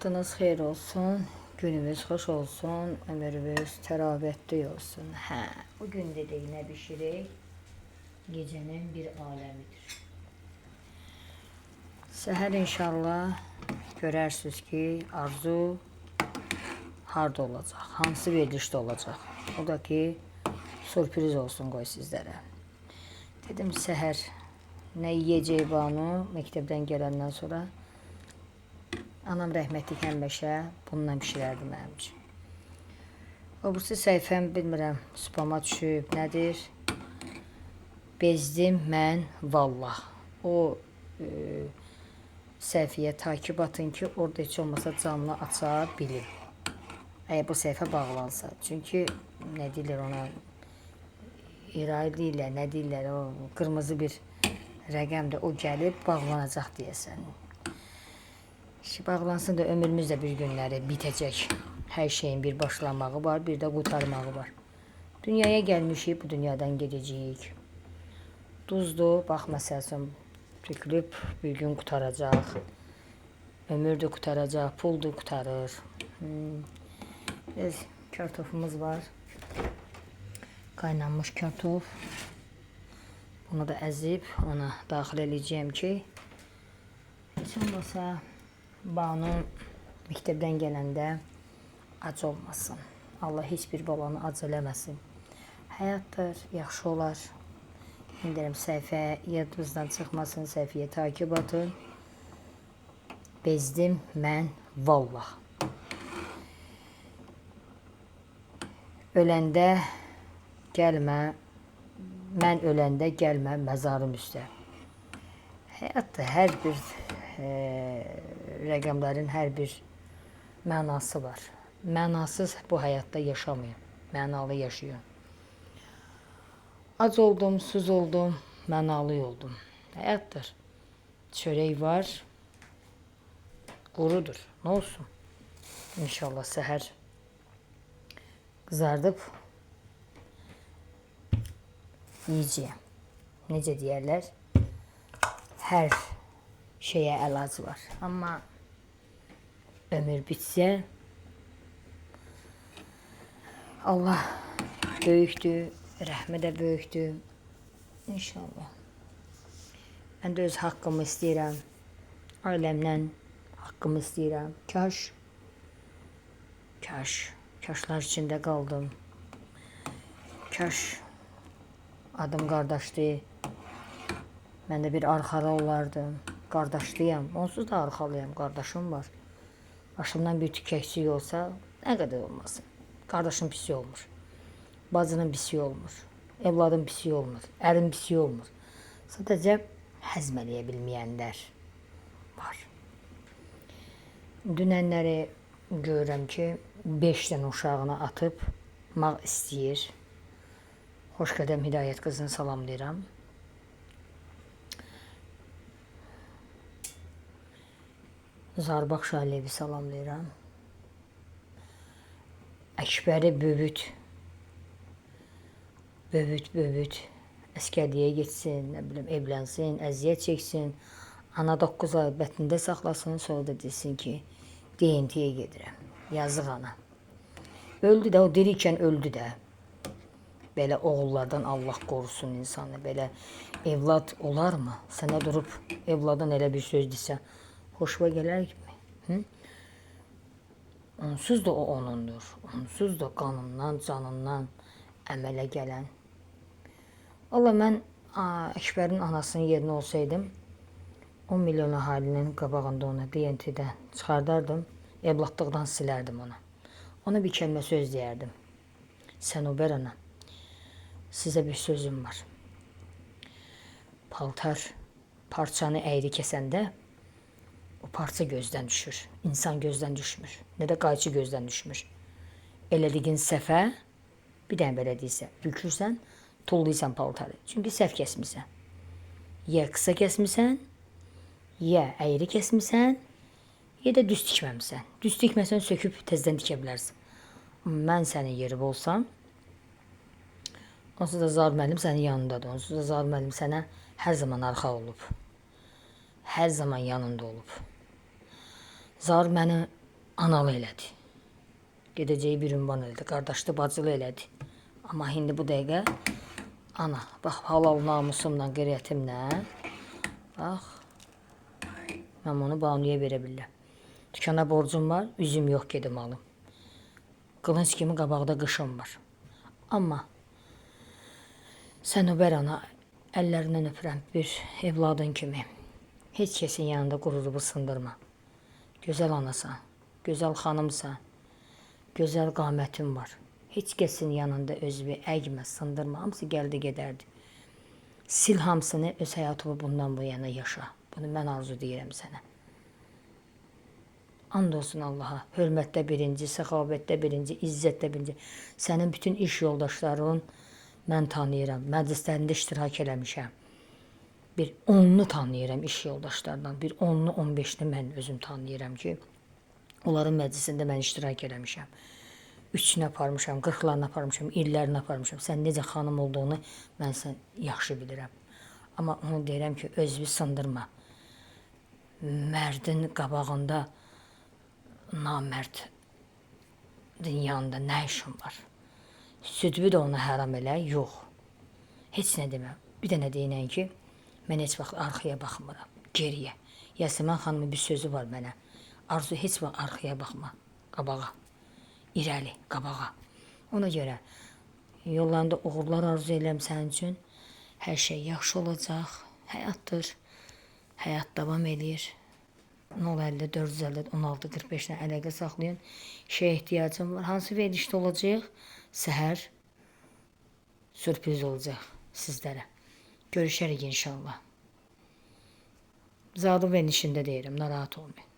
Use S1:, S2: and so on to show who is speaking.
S1: Vaxtınız xeyir olsun, günümüz xoş olsun, ömrümüz təravətli olsun. Hə, bugün dedik nə bişirik? Gecənin bir aləmidir. Səhər inşallah görərsiniz ki, Arzu harda olacaq, hansı verilişdə olacaq. O da ki, sürpriz olsun qoy sizlərə. Dedim səhər nə yeyəcək Banu məktəbdən gələndən sonra. Anam rəhmətlik həmişə bununla bişirərdi mənim üçün. O birisi səhifəm bilmirəm, spama düşüb, nədir? Bezdim mən vallah. O səhifəyə takip atın ki, orada heç olmasa canlı aça bilim. Əgər bu səhifə bağlansa. Çünki nə deyirlər ona, İrail deyirlər, nə deyirlər, o qırmızı bir rəqəmdir, o gəlib bağlanacaq deyəsən. Ki, bağlansın da ömrümüz də bir günləri bitəcək. Hər şeyin bir başlamağı var, bir də qurtarmağı var. Dünyaya gəlmişik, bu dünyadan gedəcəyik. Duzdur, bax məsəl üçün tökülüb bir gün qurtaracaq. Ömür də qurtaracaq, pul da qurtarır. Biraz kartofumuz var. Qaynanmış kartof. Bunu da əzib ona daxil eləyəcəyim ki, heç olmasa Banu məktəbdən gələndə ac olmasın. Allah heç bir balanı ac eləməsin. Həyatdır, yaxşı olar. İndirəm səhifə yadınızdan çıxmasın, səhifəyə takip atın. Bezdim mən vallah. Öləndə gəlmə, mən öləndə gəlmə məzarım üstə. Həyatda hər bir rəqəmlərin hər bir mənası var. Mənasız bu həyatda yaşamayın. Mənalı yaşayın. Ac oldum, suz oldum, mənalı oldum. Həyatdır. Çörək var, qurudur. Nə olsun? İnşallah səhər qızardıb yiyəcəyəm. Necə deyərlər? Hər şeyə əlac var. Amma ömür bitsə, Allah böyükdür, rəhmi də böyükdür. İnşallah. Mən də öz haqqımı istəyirəm. Ailəmdən haqqımı istəyirəm. Kaş, kaş, kaşlar içində qaldım. Kaş adım qardaşdır. Mən də bir arxalı olardım. Qardaşlıyam. Onsuz da arxalıyam. Qardaşım var. Başımdan bir tük əksik olsa, nə qədər olmasın. Qardaşın pisi olmur. Bacının pisi olmur. Evladın pisi olmur. Ərin pisi olmur. Sadəcə həzm eləyə bilməyənlər var. Dünənləri görürəm ki, 5 dənə uşağını atıb maq istəyir. Xoş qədəm Hidayət qızını salamlayıram. Zarbaq Şaliyevi salamlayıram. Əkbəri Bövüd, Bövüd, əskərliyə getsin, nə bilim, evlənsin, əziyyət çəksin, ana 9 ay bətnində saxlasın, sonra da desin ki, DNT-yə gedirəm. Yazıq ana. Öldü də, o dirikən öldü də. Belə oğullardan Allah qorusun insanı. Belə evlad olarmı? Sənə durub evladın elə bir söz desə, xoşuma gələrmi? Hı? Onsuz da o onundur. Onsuz da qanından, canından əmələ gələn. Valla mən Əkbərin anasının yerinə olsaydım, 10 milyon əhalinin qabağında onu DNT-dən çıxardardım, evladlıqdan silərdim onu. Ona bir kəlmə söz deyərdim. Sənubər ana, sizə bir sözüm var. Paltar parçanı əyri kəsəndə o parça gözdən düşür. İnsan gözdən düşmür. Nə də qayçı gözdən düşmür. Elədiyin səhvə bir dənə belə deyirsə, bükürsən, tullayırsan paltarı. Çünki səhv kəsmisən. Ya qısa kəsmisən, ya əyri kəsmisən, ya da düz tikməmisən. Düz tikməsən söküb təzədən tikə bilərsən. Mən sənin yerib olsam, onsuz da Zaur müəllim sənin yanındadır. Onsuz da Zaur müəllim sənə hər zaman arxa olub. Hər zaman yanında olub. Zaur məni Analı elədi. Gedəcəyi bir ünvan elədi. Qardaşlı, bacılı elədi. Amma indi bu dəqiqə ana, bax halal namusumla, qeyrətimlə, bax, mən bunu Banuya verə bilirəm. Dükana borcum var, üzüm yox gedim alım. Qılınc kimi qabaqda qışım var. Amma sən Öbər ana, əllərindən öpürəm bir evladın kimi. Heç kəsin yanında qururumu sındırma. Gözəl anasan, gözəl xanımsan, gözəl qamətin var. Heç kəsin yanında özünü əymə, sındırma. Hamısı gəldi gedərdi. Sil hamısını, öz həyatını bundan bu yana yaşa. Bunu mən arzu deyirəm sənə. And olsun Allaha. Hörmətdə birinci, səxavətdə birinci, izzətdə birinci. Sənin bütün iş yoldaşların mən tanıyıram. Məclislərində iştirak eləmişəm. Bir 10-unu tanıyıram iş yoldaşlarından. Bir 10-unu, 15-ini mən özüm tanıyıram ki, onların məclisində mən iştirak eləmişəm. Üçünü aparmışam, 40-larını aparmışam, illərini aparmışam. Sən necə xanım olduğunu mən sən yaxşı bilirəm. Amma onu deyirəm ki, özünü sındırma. Mərdin qabağında namərdin yanında nə işin var? Südünü də ona həram elə, yox. Heç nə demə. Bir dənə deyinən ki, mən heç vaxt arxaya baxmıram, geriyə. Yasəmən xanımın bir sözü var mənə. Arzu, heç vaxt arxaya baxma, qabağa. İrəli, qabağa. Ona görə yollarında uğurlar arzu edirəm sənin üçün. Hər şey yaxşı olacaq. Həyatdır. Həyat davam eləyir. 050 450 16 45 ilə əlaqə saxlayın. Şeyə ehtiyacım var. Hansı verilişdə olacaq? Səhər sürpriz olacaq sizlərə. Görüşərik inşallah. Zadı verilişində deyirəm, narahat olmayın.